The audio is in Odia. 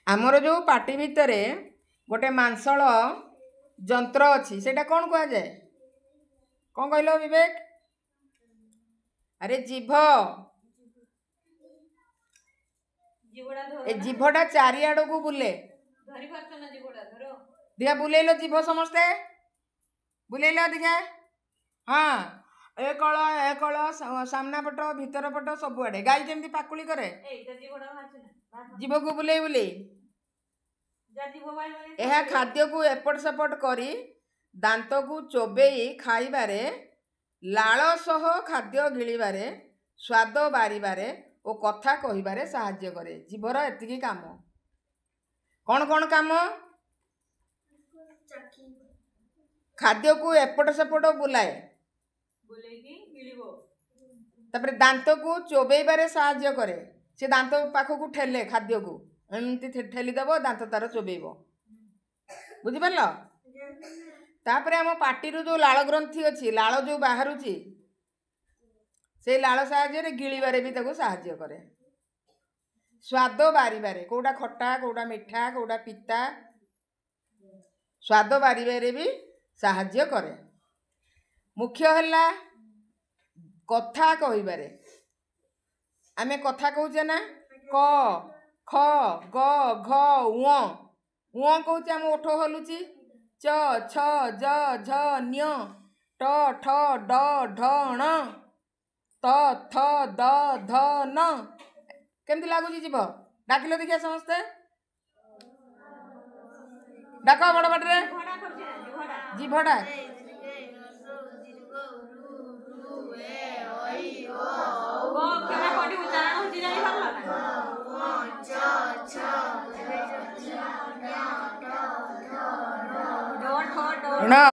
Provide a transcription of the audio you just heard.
ଆମର ଯେଉଁ ପାଟି ଭିତରେ ଗୋଟେ ମାଂସଳ ଯନ୍ତ୍ର ଅଛି, ସେଇଟା କ'ଣ କୁହାଯାଏ? କ'ଣ କହିଲ ବିବେକ? ଆରେ ଜିଭ। ଏ ଜିଭଟା ଚାରିଆଡ଼କୁ ବୁଲେ। ଦେଖିଆ ବୁଲେଇଲ ଜିଭ, ସମସ୍ତେ ବୁଲେଇଲ ଦେଖିଆ। ହଁ, ଏ କଳ ଏ କଳ, ସାମ୍ନା ପଟ, ଭିତର ପଟ, ସବୁଆଡ଼େ। ଗାଈ ଯେମିତି ପାକୁଳି କରେ ଜିଭକୁ ବୁଲେଇ ବୁଲେଇ। ଏହା ଖାଦ୍ୟକୁ ଏପଟ ସେପଟ କରି ଦାନ୍ତକୁ ଚୋବେଇ ଖାଇବାରେ, ଲାଳ ସହ ଖାଦ୍ୟ ଗିଳିବାରେ, ସ୍ୱାଦ ବାରିବାରେ ଓ କଥା କହିବାରେ ସାହାଯ୍ୟ କରେ। ଜିଭର ଏତିକି କାମ। କ'ଣ କ'ଣ କାମ? ଖାଦ୍ୟକୁ ଏପଟ ସେପଟ ବୁଲାଏ, ତାପରେ ଦାନ୍ତକୁ ଚୋବେଇବାରେ ସାହାଯ୍ୟ କରେ। ସେ ଦାନ୍ତ ପାଖକୁ ଠେଲେ ଖାଦ୍ୟକୁ, ଏମିତି ଠେଲିଦେବ, ଦାନ୍ତ ତାର ଚୋବେଇବ। ବୁଝିପାରିଲ? ତାପରେ ଆମ ପାଟିରୁ ଯେଉଁ ଲାଳ ଗ୍ରନ୍ଥି ଅଛି, ଲାଳ ଯେଉଁ ବାହାରୁଛି, ସେଇ ଲାଳ ସାହାଯ୍ୟରେ ଗିଳିବାରେ ବି ତାକୁ ସାହାଯ୍ୟ କରେ। ସ୍ୱାଦ ବାରିବାରେ, କେଉଁଟା ଖଟା, କେଉଁଟା ମିଠା, କେଉଁଟା ପିତା, ସ୍ୱାଦ ବାରିବାରେ ବି ସାହାଯ୍ୟ କରେ। ମୁଖ୍ୟ ହେଲା କଥା କହିବାରେ। ଆମେ କଥା କହୁଛେ ନା, କ ଖ ଗ ଘ ଉଁ, ଉଁ କହୁଛେ, ଆମ ଓଠ ହଲୁଛି। ଚ ଛ ଜ ଝ ନ୍ୟ, ଟ ଠ ଡ ଢ ଣ, ତ ଥ ଦ ଧ ନ। କେମିତି ଲାଗୁଛି ଜିଭ? ଡାକିଲ ଦେଖିଆ ସମସ୍ତେ, ଡାକ ବଡ଼ ପାଟିରେ ଜିଭଟା। ଣ।